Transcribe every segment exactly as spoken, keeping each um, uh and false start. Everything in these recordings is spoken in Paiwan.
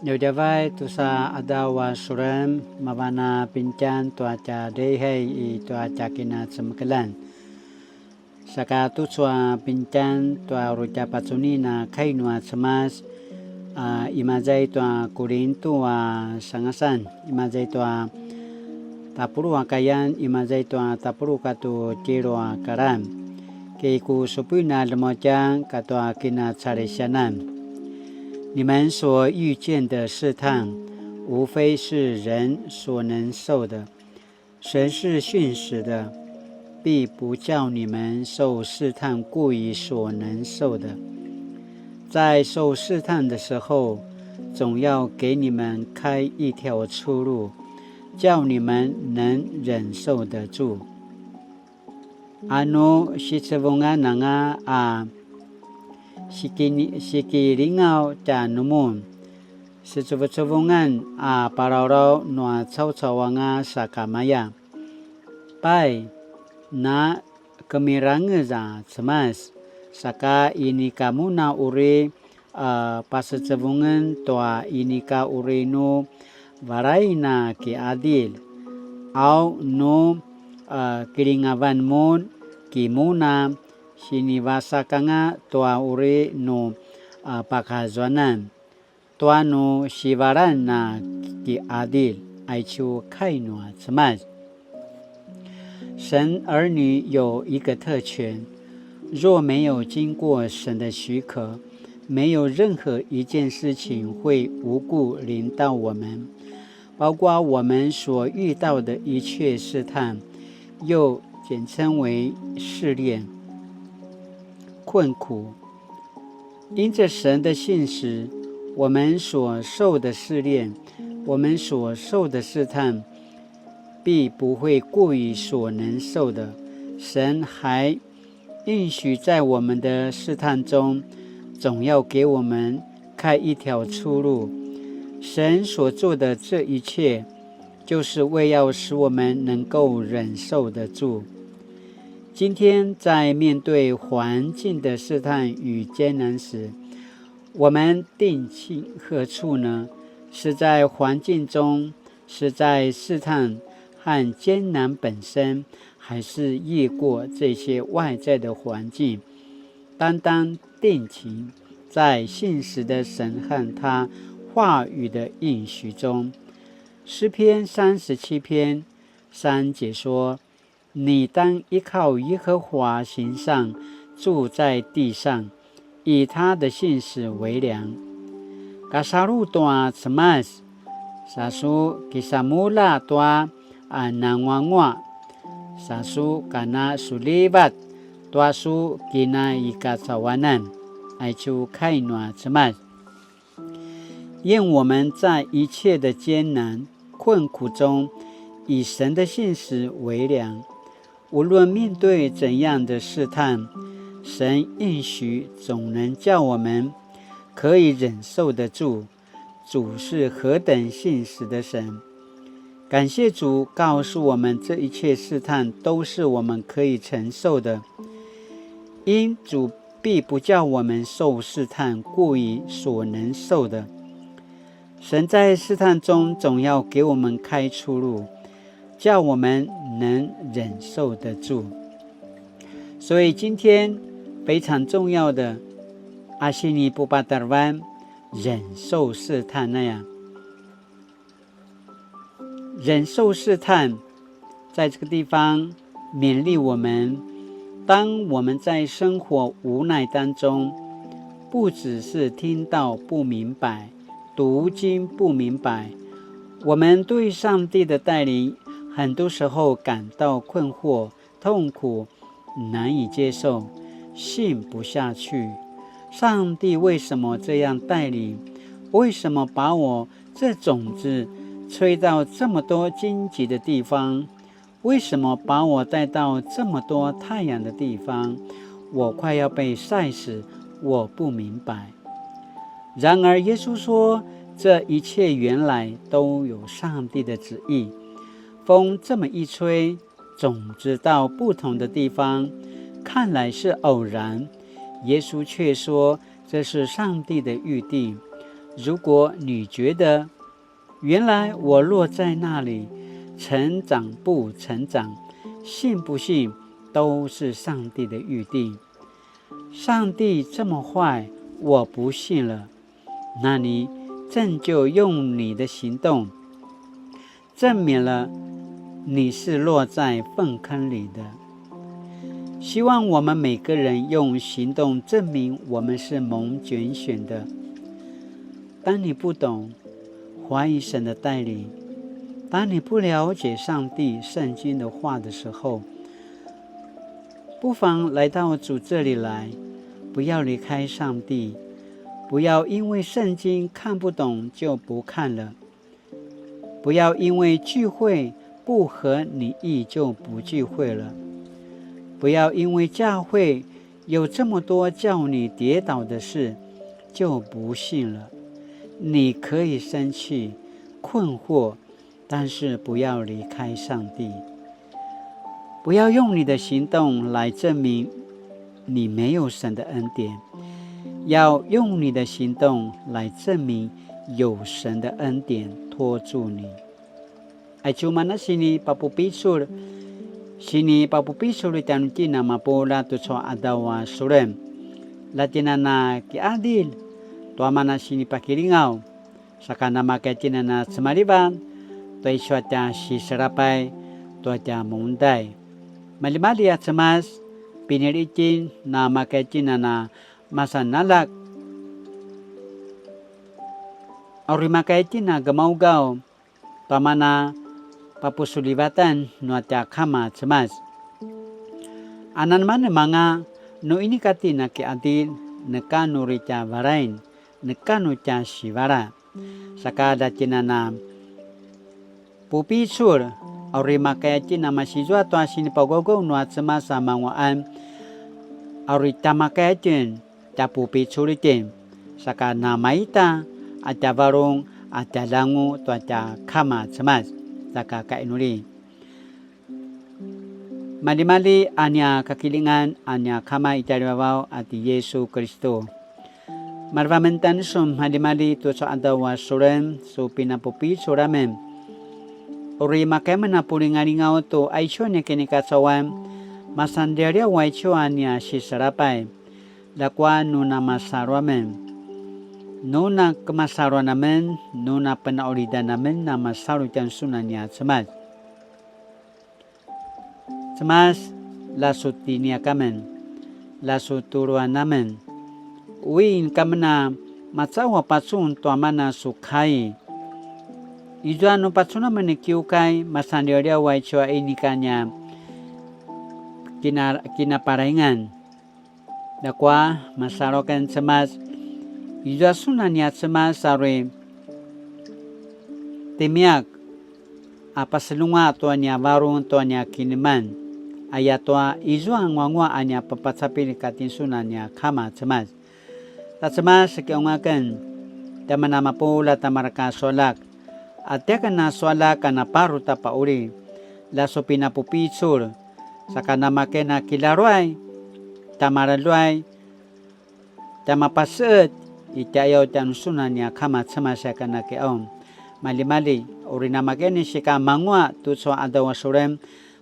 Djavadjavay tusa adaw a sulem, mavan a pintjan tua tja drehey i tua tja kinacemekeljan. Saka tucu a pintjan tua uri tja pacunin a kai nua Cemas, a, imaza i tua Kurintu a sangasan, imaza i tua tapuluq a kayan, imaza i tua tapuluq katua tjelu a karan. Ki ku supuin a lemutjang katua kinacalisianan. 你们所遇见的试探，无非是人所能受的。神是信实的，必不叫你们受试探过于所能受的。在受试探的时候，总要给你们开一条出路，叫你们能忍受得住。 Anu sicevungan anga a sikini-, sikilingaw tjanumun, secevucevungan a palawlaw nua caucau anga sakamaya. Pai, na kemirangez a Cemas, saka inika mun a uri a, pasecevungen tua inika uri nu valjain a kiqadilj, au nu, a, kilingavan mun, ki mun a sinivasak anga tua uri nu, a, pakazuanan, tua nu sivalan a kiqadilj, aicu kai nua Cemas. 神儿女有一个特权，若没有经过神的许可，没有任何一件事情会无故临到我们，包括我们所遇到的一切试探，又简称为试炼、困苦。因着神的信实，我们所受的试炼，我们所受的试探， 必不会过于所能受的。神还应许在我们的试探中，总要给我们开一条出路。神所做的这一切，就是为要使我们能够忍受得住。今天在面对环境的试探与艰难时，我们定睛何处呢？是在环境中，是在试探和艰难本身，还是越过这些外在的环境，单单定睛在信实的神和他话语的应许中？诗篇三十七篇三节说：你当依靠耶和华行善，住在地上，以他的信实为粮。Kasalu tua Cemas, sa su kisamulja tua a nanguanguaq, sa su kanasulivat tua su kinaikacauanan, aicu kai nua Cemas. 愿我们在一切的艰难困苦中，以神的信实为粮。无论面对怎样的试探，神应许总能叫我们可以忍受得住。主是何等信实的神！感谢主告诉我们，这一切试探都是我们可以承受的，因主必不叫我们受试探过于所能受的。神在试探中总要给我们开出路，叫我们能忍受得住。所以今天非常重要的，a sinipupatarvan 忍受试探那样。忍受试探，在这个地方勉励我们，当我们在生活无奈当中，不只是听道不明白，读经不明白，我们对上帝的带领，很多时候感到困惑、痛苦、难以接受，信不下去。上帝为什么这样带领？为什么把我这种子吹到这么多荆棘的地方？为什么把我带到这么多太阳的地方？我快要被晒死，我不明白。然而耶稣说，这一切原来都有上帝的旨意。风这么一吹，种子到不同的地方，看来是偶然，耶稣却说这是上帝的预定。如果你觉得原来我落在那里，成长不成长，信不信，都是上帝的预定。上帝这么坏，我不信了。那你正就用你的行动证明了你是落在粪坑里的。希望我们每个人用行动证明我们是蒙拣选的。当你不懂，怀疑神的带领，当你不了解上帝圣经的话的时候，不妨来到主这里来，不要离开上帝，不要因为圣经看不懂就不看了，不要因为聚会不合你意就不聚会了，不要因为教会有这么多叫你跌倒的事就不信了。你可以生气、困惑，但是不要离开上帝。不要用你的行动来证明你没有神的恩典，要用你的行动来证明有神的恩典托住你。Aicu mana sini papupicul, sini papupicul tjanuitjen a mapuljat tucu a qadaw a sulen. Ljatjen a na kiqadilj tua mana sini pakilingaw, saka namakaya itjen a na cemalivat tua aicu a tja siselapay tua tja mundai. Maljimalji a Cemas, pinili itjen, namakaya itjen a na masan aljak, a uri makaya itjen a gemaugaw tua mana papusulivatan nua tja Kama Cemas. A nanemanemanga nu inika itjen a kiqadilj, neka nu uri tja valain, neka nu tja sivala. Saka ljatjen a na pupicul, a uri makaya itjen a masizua tua sinipagaugaw nua Cemas a manguaqan, a uri tja makaya itjen tja pupicul itjen, saka namaita a tja varung a tja langu tua tja Kama Cemas, saka kainuli. Maljimalji a nia kakilingan a nia Kama i tjaljavavaw a ti Yesu Kiristu. Maleva amen tjanusun maljimalji tucu a qadaw a sulen su pinapupicul amen. Uri makaya amen a pulingalingaw tu aicu a nia kinikacauan, masanliawliaw aicu a nia siselapay. Ljakua nu namasalu amen, nu nakemasaluan amen, nu napenaqulidan amen a masalu tjanusun a nia Cemas. Cemas, la su tjiniak amen, la su tuluan amen. Ui, inika amen a macaqu a pacun tua mana su kai. Izua nu pacun amen i kiukai, masanliawliaw aicu a inika nia kina-, kinaparaingan. Ljakua, masalu aken Cemas, izua sun a nia Cemas a uri tjemiak a paselunga tua nia varung tua nia kineman, ayatua izua nguanguaq a nia papacapilj katin sun a nia Kama Cemas. Ta Cemas, kiqaung aken, tiamen a mapuljat a mareka su aljak, a tiaken a su aljak a na paru ta pauli, la su pinapupicul, saka namaken a kilaruay, tja maraluay, tja mapaseqet i tjaiyaw tjanusun a nia Kama Cemas a kana kiqaung. Maljimalji, uri namaken a sika manguaq tucu a qadaw a sulen,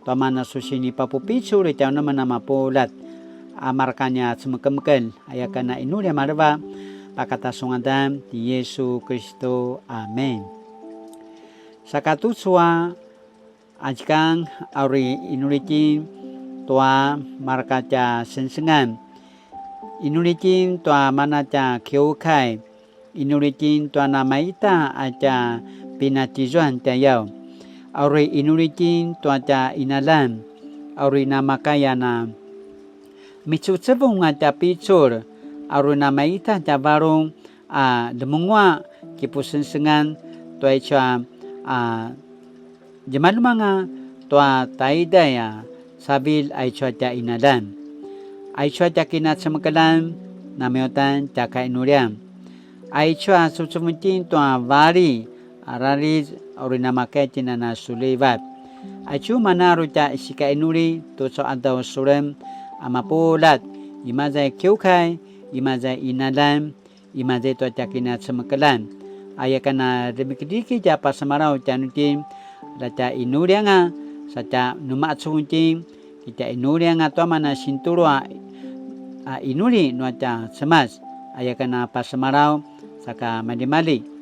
tua mana su sinipapupicul i tjanuamen a mapuljat, a mareka nia cemekemekelj, aya kana inuli a maleva, pakata su ngadan ti Yesu Kiristu. Amen. Saka tucu a, a zikang, a uri inuli itjen tua mareka tja sengsengan, inuli itjen tua mana tja kiukai, inuli itjen tua namaita a tja pinatjizuan tjaiyaw, a uri inuli itjen tua tja qinaljan, a uri namakaya a micucevung a tja picul, a uri namaita tja varung a lemenguaq kipusengsengan tua aicu a, a, djemaljemanga tua taiday a cavilj aicu a tja qinaljan. Aicu a tja kinacemekeljan, namiutan tja kainulian. Aicu a cucuvung itjen tua vali a rariz, a uri namakaya itjen a na sulivat. Aicu mana a uri tja sikainuli tucu a qadaw a sulen a mapuljat, imaza i kiukai, imaza i qinaljan, imaza i tua tja kinacemekeljan. Aya ka na remikidrikidj a pasemalaw tjanuitjen, la tja inuli anga, sa tja numacun itjen, ki tja inuli anga tua mana sintulu a, a inuli nua tja Cemas. Aya ka na pasemalaw, saka maljimalji.